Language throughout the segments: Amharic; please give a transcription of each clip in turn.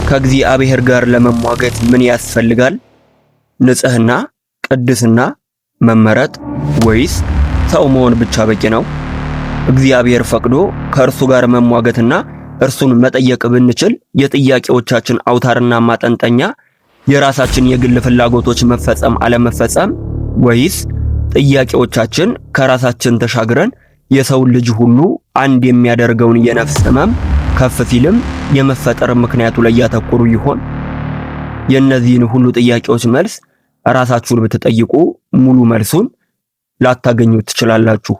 ከእግዚአብሔር ጋር ለመሟገት ምን ያስፈልጋል? ንጽህና፣ ቅድስና፣ መመረጥ ወይስ ሰው መሆን ብቻ በቂ ነው? እግዚአብሔር ፈቅዶ ከእርሱ ጋር መሟገትና እርሱን መጠየቅ ብንችል የጥያቄዎቻችን አውታርና ማጠንጠኛ የራሳችን የግል ፍላጎቶች መፈጸም አለመፈጸም ወይስ ጥያቄዎቻችን ከራሳችን ተሻግረን የሰውን ልጅ ሁሉ አንድ የሚያደርገውን የነፍስ ሕመም ከፍ ሲልም የመፈጠር ምክንያቱ ላይ ያተኮሩ ይሆን? የእነዚህን ሁሉ ጥያቄዎች መልስ ራሳችሁን ብትጠይቁ ሙሉ መልሱን ላታገኙ ትችላላችሁ።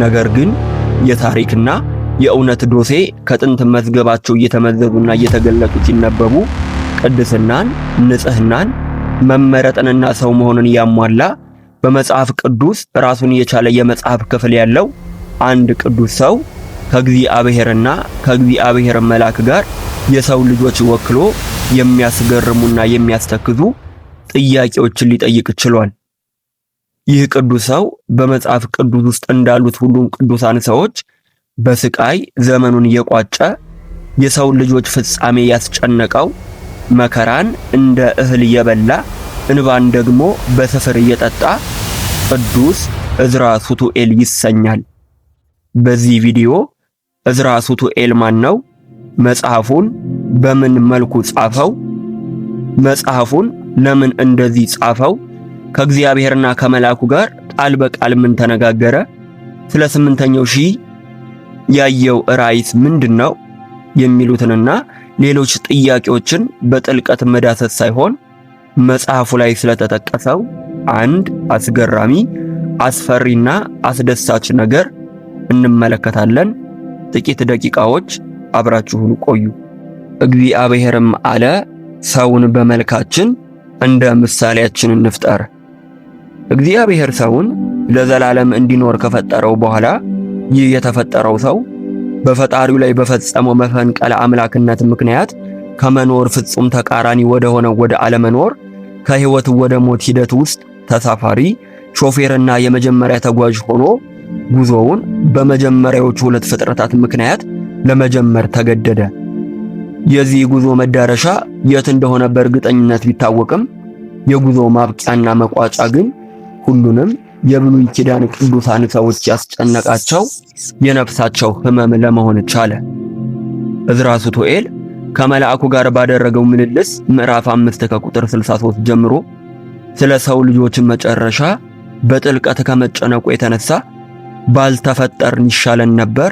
ነገር ግን የታሪክና የእውነት ዶሴ ከጥንት መዝገባቸው እየተመዘዙና እየተገለጡ ሲነበቡ ቅድስናን፣ ንጽህናን፣ መመረጥንና ሰው መሆንን ያሟላ በመጽሐፍ ቅዱስ ራሱን የቻለ የመጽሐፍ ክፍል ያለው አንድ ቅዱስ ሰው ከእግዚአብሔርና ከእግዚአብሔር መልአክ ጋር የሰው ልጆች ወክሎ የሚያስገርሙና የሚያስተክዙ ጥያቄዎችን ሊጠይቅ ችሏል። ይህ ቅዱስ ሰው በመጽሐፍ ቅዱስ ውስጥ እንዳሉት ሁሉም ቅዱሳን ሰዎች በስቃይ ዘመኑን እየቋጨ የሰው ልጆች ፍጻሜ ያስጨነቀው መከራን እንደ እህል እየበላ እንባን ደግሞ በስፍር እየጠጣ ቅዱስ ዕዝራ ሱቱኤል ይሰኛል። በዚህ ቪዲዮ ዕዝራ ሱቱኤል ማን ነው? መጽሐፉን በምን መልኩ ጻፈው? መጽሐፉን ለምን እንደዚህ ጻፈው? ከእግዚአብሔርና ከመልአኩ ጋር ቃል በቃል ምን ተነጋገረ? ስለ 8ኛው ሺህ ያየው ራእይስ ምንድነው? የሚሉትንና ሌሎች ጥያቄዎችን በጥልቀት መዳሰስ ሳይሆን መጽሐፉ ላይ ስለተጠቀሰው አንድ አስገራሚ፣ አስፈሪና አስደሳች ነገር እንመለከታለን። ጥቂት ደቂቃዎች አብራችሁን ቆዩ። እግዚአብሔርም አለ፣ ሰውን በመልካችን እንደ ምሳሌያችን እንፍጠር። እግዚአብሔር ሰውን ለዘላለም እንዲኖር ከፈጠረው በኋላ ይህ የተፈጠረው ሰው በፈጣሪው ላይ በፈጸመው መፈንቅለ አምላክነት ምክንያት ከመኖር ፍጹም ተቃራኒ ወደ ሆነው ወደ አለመኖር፣ ከህይወት ወደ ሞት ሂደት ውስጥ ተሳፋሪ ሾፌርና የመጀመሪያ ተጓዥ ሆኖ ጉዞውን በመጀመሪያዎቹ ሁለት ፍጥረታት ምክንያት ለመጀመር ተገደደ። የዚህ ጉዞ መዳረሻ የት እንደሆነ በእርግጠኝነት ቢታወቅም የጉዞ ማብቂያና መቋጫ ግን ሁሉንም የብሉይ ኪዳን ቅዱሳን ሰዎች ያስጨነቃቸው የነፍሳቸው ሕመም ለመሆን ቻለ። ዕዝራ ሱቱኤል ከመልአኩ ጋር ባደረገው ምልልስ ምዕራፍ 5 ከቁጥር 63 ጀምሮ ስለ ሰው ልጆች መጨረሻ በጥልቀት ከመጨነቁ የተነሳ ባልተፈጠርን ይሻለን ነበር፣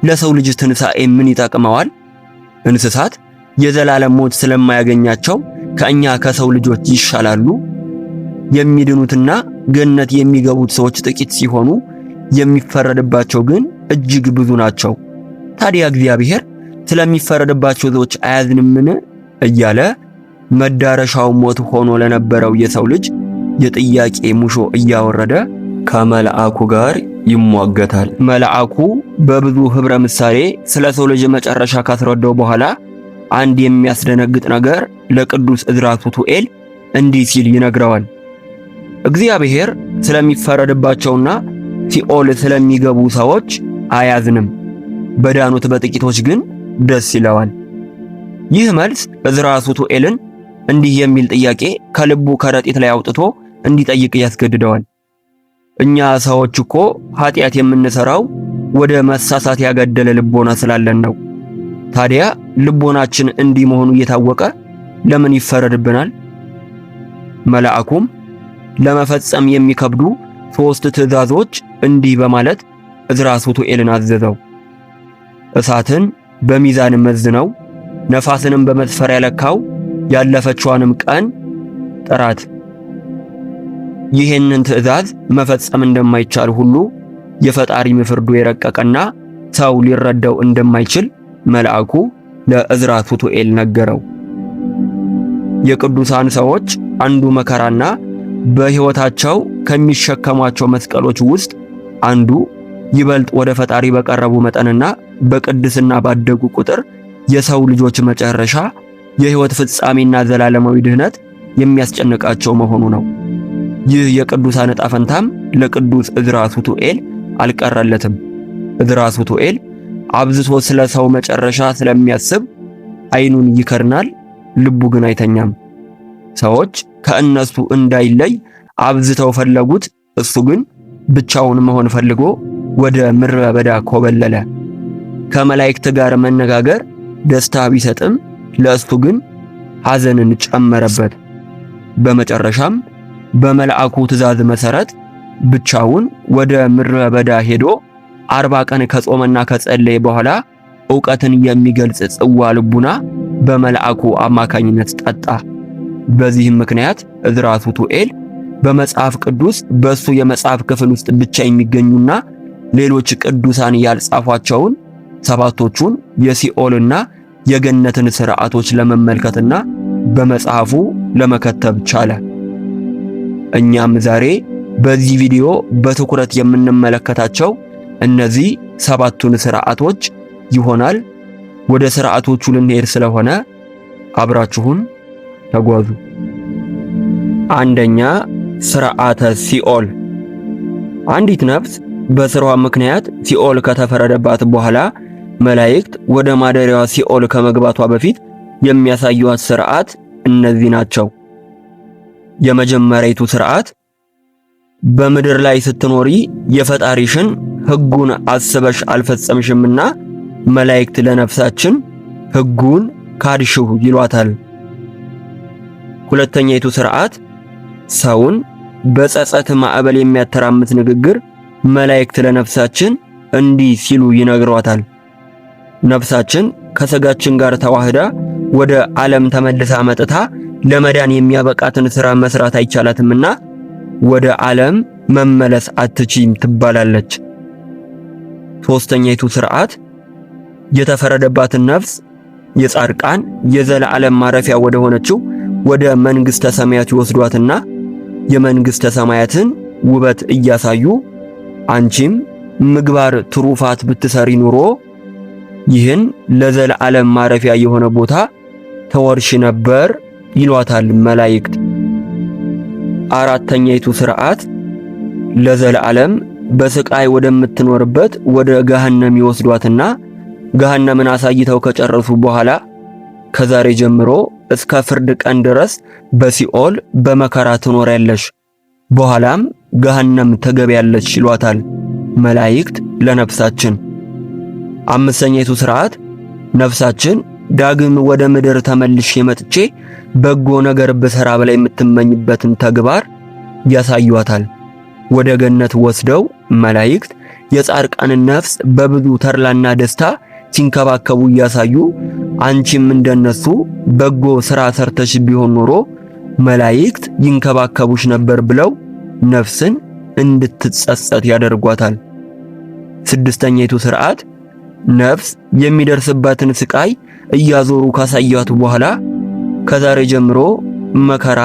ለሰው ልጅ ትንሣኤ ምን ይጠቅመዋል? እንስሳት የዘላለም ሞት ስለማያገኛቸው ከእኛ ከሰው ልጆች ይሻላሉ። የሚድኑትና ገነት የሚገቡት ሰዎች ጥቂት ሲሆኑ የሚፈረድባቸው ግን እጅግ ብዙ ናቸው። ታዲያ እግዚአብሔር ስለሚፈረድባቸው ሰዎች አያዝንምን? እያለ መዳረሻው ሞት ሆኖ ለነበረው የሰው ልጅ የጥያቄ ሙሾ እያወረደ ከመልአኩ ጋር ይሟገታል። መልአኩ በብዙ ህብረ ምሳሌ ስለ ሰው ልጅ መጨረሻ ካስረዳው በኋላ አንድ የሚያስደነግጥ ነገር ለቅዱስ ዕዝራ ሱቱኤል እንዲህ ሲል ይነግረዋል። እግዚአብሔር ስለሚፈረድባቸውና ሲኦል ስለሚገቡ ሰዎች አያዝንም፣ በዳኑት በጥቂቶች ግን ደስ ይለዋል። ይህ መልስ ዕዝራ ሱቱኤልን እንዲህ የሚል ጥያቄ ከልቡ ከረጢት ላይ አውጥቶ እንዲጠይቅ ያስገድደዋል። እኛ ሰዎች እኮ ኃጢአት የምንሰራው ወደ መሳሳት ያጋደለ ልቦና ስላለን ነው። ታዲያ ልቦናችን እንዲህ መሆኑ እየታወቀ ለምን ይፈረድብናል? መልአኩም ለመፈጸም የሚከብዱ ሦስት ትእዛዞች እንዲህ በማለት ዕዝራ ሱቱኤልን አዘዘው። እሳትን በሚዛን መዝነው፣ ነፋስንም በመስፈሪያ ለካው፣ ያለፈችዋንም ቀን ጥራት። ይህንን ትእዛዝ መፈጸም እንደማይቻል ሁሉ የፈጣሪ ፍርዱ የረቀቀና ሰው ሊረዳው እንደማይችል መልአኩ ለዕዝራ ሱቱኤል ነገረው። የቅዱሳን ሰዎች አንዱ መከራና በሕይወታቸው ከሚሸከሟቸው መስቀሎች ውስጥ አንዱ ይበልጥ ወደ ፈጣሪ በቀረቡ መጠንና በቅድስና ባደጉ ቁጥር የሰው ልጆች መጨረሻ የሕይወት ፍጻሜና ዘላለማዊ ድህነት የሚያስጨንቃቸው መሆኑ ነው። ይህ የቅዱሳን ዕጣ ፈንታም ለቅዱስ ዕዝራ ሱቱኤል አልቀረለትም። ዕዝራ ሱቱኤል አብዝቶ ስለ ሰው መጨረሻ ስለሚያስብ ዓይኑን ይከርናል፣ ልቡ ግን አይተኛም። ሰዎች ከእነሱ እንዳይለይ አብዝተው ፈለጉት። እሱ ግን ብቻውን መሆን ፈልጎ ወደ ምድረ በዳ ኮበለለ። ከመላእክት ጋር መነጋገር ደስታ ቢሰጥም ለእሱ ግን ሐዘንን ጨመረበት። በመጨረሻም በመልአኩ ትእዛዝ መሰረት ብቻውን ወደ ምድረ በዳ ሄዶ 40 ቀን ከጾመና ከጸለየ በኋላ ዕውቀትን የሚገልጽ ጽዋ ልቡና በመልአኩ አማካኝነት ጠጣ። በዚህም ምክንያት ዕዝራ ሱቱኤል በመጽሐፍ ቅዱስ በሱ የመጽሐፍ ክፍል ውስጥ ብቻ የሚገኙና ሌሎች ቅዱሳን ያልጻፏቸውን ሰባቶቹን የሲኦልና የገነትን ሥርዓቶች ለመመልከትና በመጽሐፉ ለመከተብ ቻለ። እኛም ዛሬ በዚህ ቪዲዮ በትኩረት የምንመለከታቸው እነዚህ ሰባቱን ሥርዓቶች ይሆናል። ወደ ሥርዓቶቹ ልንሄድ ስለሆነ አብራችሁን ተጓዙ። አንደኛ፣ ሥርዓተ ሲኦል። አንዲት ነፍስ በስራዋ ምክንያት ሲኦል ከተፈረደባት በኋላ መላእክት ወደ ማደሪያዋ ሲኦል ከመግባቷ በፊት የሚያሳዩዋት ሥርዓት እነዚህ ናቸው። የመጀመሪያይቱ ሥርዓት በምድር ላይ ስትኖሪ የፈጣሪሽን ሕጉን አስበሽ አልፈጸምሽምና መላእክት ለነፍሳችን ሕጉን ካድሽው ይሏታል። ሁለተኛይቱ ሥርዓት ሰውን በጸጸት ማዕበል የሚያተራምስ ንግግር መላእክት ለነፍሳችን እንዲህ ሲሉ ይነግሯታል። ነፍሳችን ከሥጋችን ጋር ተዋህዳ ወደ ዓለም ተመልሳ መጥታ ለመዳን የሚያበቃትን ሥራ መስራት አይቻላትምና ወደ ዓለም መመለስ አትችይም ትባላለች። ሦስተኛይቱ ሥርዓት የተፈረደባትን ነፍስ የጻድቃን የዘላለም ማረፊያ ወደ ሆነችው ወደ መንግሥተ ሰማያት ይወስዷትና የመንግሥተ ሰማያትን ውበት እያሳዩ አንቺም ምግባር ትሩፋት ብትሰሪ ኑሮ ይህን ለዘላለም ማረፊያ የሆነ ቦታ ተወርሽ ነበር ይሏታል መላእክት። አራተኛይቱ ሥርዓት ለዘላለም በስቃይ ወደምትኖርበት ወደ ገሃነም ይወስዷትና ገሃነምን አሳይተው ከጨረሱ በኋላ ከዛሬ ጀምሮ እስከ ፍርድ ቀን ድረስ በሲኦል በመከራ ትኖሪያለሽ፣ በኋላም ገሃነም ትገቢያለሽ ይሏታል መላእክት ለነፍሳችን። አምስተኛይቱ ሥርዓት ነፍሳችን ዳግም ወደ ምድር ተመልሼ መጥቼ በጎ ነገር ብሰራ በላይ የምትመኝበትን ተግባር ያሳዩዋታል። ወደ ገነት ወስደው መላእክት የጻድቃንን ነፍስ በብዙ ተድላና ደስታ ሲንከባከቡ እያሳዩ አንቺም እንደነሱ በጎ ሥራ ሰርተሽ ቢሆን ኖሮ መላእክት ይንከባከቡሽ ነበር ብለው ነፍስን እንድትጸጸት ያደርጓታል። ስድስተኛይቱ ሥርዓት ነፍስ የሚደርስባትን ስቃይ እያዞሩ ካሳያት በኋላ ከዛሬ ጀምሮ መከራ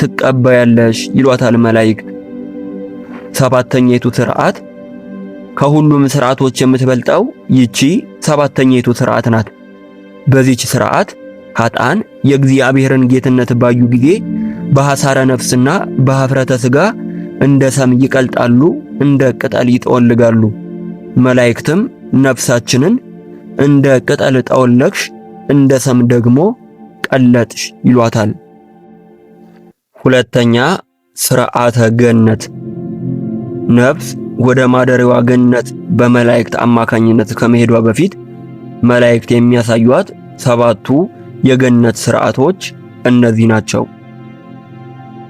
ትቀበያለሽ ይሏታል መላእክት። ሰባተኛይቱ ሥርዓት ከሁሉም ሥርዓቶች የምትበልጠው ይቺ ሰባተኛይቱ ሥርዓት ናት። በዚች ሥርዓት ኃጥአን የእግዚአብሔርን ጌትነት ባዩ ጊዜ በሐሳረ ነፍስና በኀፍረተ ሥጋ እንደ ሰም ይቀልጣሉ፣ እንደ ቅጠል ይጠወልጋሉ። መላእክትም ነፍሳችንን እንደ ቅጠል ጠወለግሽ፣ እንደ ሰም ደግሞ ቀለጥሽ ይሏታል። ሁለተኛ ሥርዓተ ገነት። ነፍስ ወደ ማደሪያዋ ገነት በመላእክት አማካኝነት ከመሄዷ በፊት መላእክት የሚያሳዩት ሰባቱ የገነት ሥርዓቶች እነዚህ ናቸው።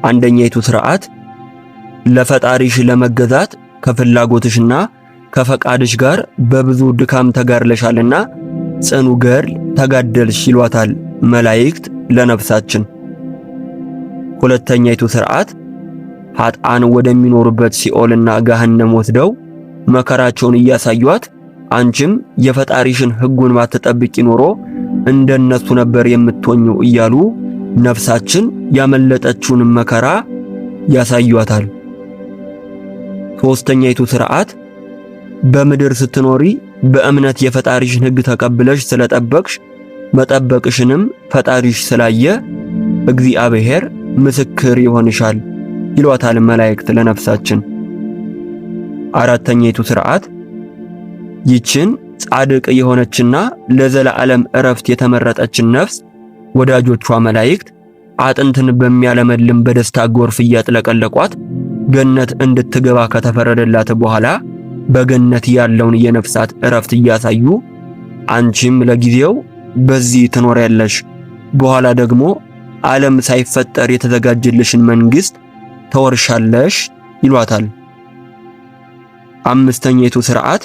አንደኛይቱ ሥርዓት ለፈጣሪሽ ለመገዛት ከፍላጎትሽና ከፈቃድሽ ጋር በብዙ ድካም ተጋድለሻልና ጽኑ ገድል ተጋደልሽ ይሏታል መላእክት ለነፍሳችን። ሁለተኛይቱ ሥርዓት ኃጥአን ወደሚኖሩበት ሲኦልና ገሃነም ወስደው መከራቸውን እያሳዩአት አንቺም የፈጣሪሽን ሕጉን ባትጠብቂ ኖሮ እንደነሱ ነበር የምትሆኙ እያሉ ነፍሳችን ያመለጠችውን መከራ ያሳዩአታል። ሦስተኛይቱ ሥርዓት በምድር ስትኖሪ በእምነት የፈጣሪሽን ሕግ ተቀብለሽ ስለጠበቅሽ መጠበቅሽንም ፈጣሪሽ ስላየ እግዚአብሔር ምስክር ይሆንሻል ይሏታል መላእክት ለነፍሳችን። አራተኛይቱ ሥርዓት ይችን ጻድቅ የሆነችና ለዘላለም እረፍት የተመረጠችን ነፍስ ወዳጆቿ መላእክት አጥንትን በሚያለመልም በደስታ ጎርፍ እያጥለቀለቋት ገነት እንድትገባ ከተፈረደላት በኋላ በገነት ያለውን የነፍሳት እረፍት እያሳዩ አንቺም ለጊዜው በዚህ ትኖሪያለሽ፣ በኋላ ደግሞ ዓለም ሳይፈጠር የተዘጋጀልሽን መንግስት ተወርሻለሽ ይሏታል። አምስተኛይቱ ሥርዓት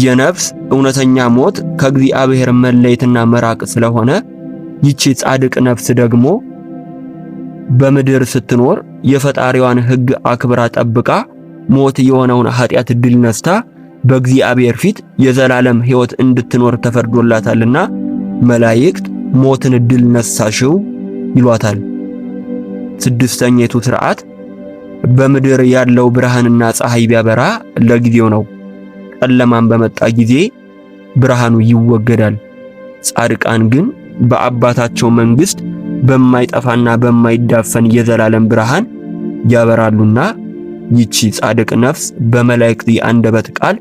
የነፍስ እውነተኛ ሞት ከእግዚአብሔር መለየትና መራቅ ስለሆነ ይቺ ጻድቅ ነፍስ ደግሞ በምድር ስትኖር የፈጣሪዋን ሕግ አክብራ ጠብቃ ሞት የሆነውን ኃጢአት ድል ነስታ በእግዚአብሔር ፊት የዘላለም ሕይወት እንድትኖር ተፈርዶላታልና መላእክት ሞትን ድል ነሳሽው ይሏታል። ስድስተኛይቱ ሥርዓት በምድር ያለው ብርሃንና ፀሐይ ቢያበራ ለጊዜው ነው። ጨለማን በመጣ ጊዜ ብርሃኑ ይወገዳል። ጻድቃን ግን በአባታቸው መንግስት በማይጠፋና በማይዳፈን የዘላለም ብርሃን ያበራሉና ይቺ ጻድቅ ነፍስ በመላእክት የአንደበት ቃል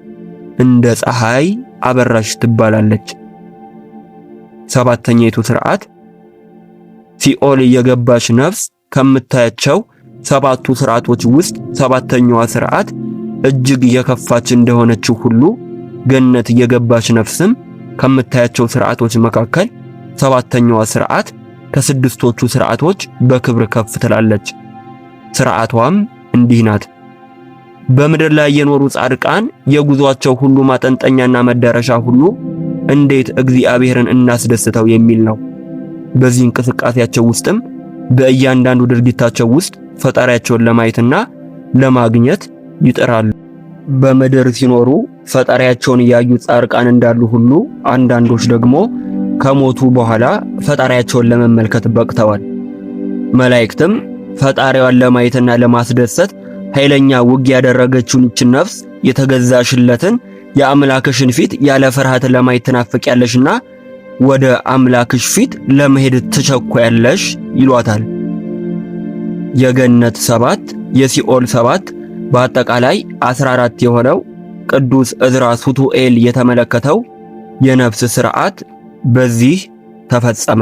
እንደ ፀሐይ አበራሽ ትባላለች። ሰባተኛይቱ ሥርዓት ሲኦል የገባች ነፍስ ከምታያቸው ሰባቱ ሥርዓቶች ውስጥ ሰባተኛዋ ሥርዓት እጅግ የከፋች እንደሆነችው ሁሉ ገነት የገባች ነፍስም ከምታያቸው ሥርዓቶች መካከል ሰባተኛዋ ሥርዓት ከስድስቶቹ ሥርዓቶች በክብር ከፍ ትላለች። ሥርዓቷም እንዲህ ናት። በምድር ላይ የኖሩ ጻድቃን የጉዟቸው ሁሉ ማጠንጠኛና መዳረሻ ሁሉ እንዴት እግዚአብሔርን እናስደስተው የሚል ነው። በዚህ እንቅስቃሴያቸው ውስጥም በእያንዳንዱ ድርጊታቸው ውስጥ ፈጣሪያቸውን ለማየትና ለማግኘት ይጥራሉ። በምድር ሲኖሩ ፈጣሪያቸውን ያዩ ጻድቃን እንዳሉ ሁሉ አንዳንዶች ደግሞ ከሞቱ በኋላ ፈጣሪያቸውን ለመመልከት በቅተዋል። መላእክትም ፈጣሪዋን ለማየትና ለማስደሰት ኃይለኛ ውጊያ ያደረገችውን ይችን ነፍስ የተገዛሽለትን የአምላክሽን ፊት ያለ ፍርሃት ለማየት ትናፍቂያለሽና ወደ አምላክሽ ፊት ለመሄድ ትቸኮያለሽ ይሏታል። የገነት 7 የሲኦል 7 በአጠቃላይ 14 የሆነው ቅዱስ ዕዝራ ሱቱኤል የተመለከተው የነፍስ ሥርዓት በዚህ ተፈጸመ።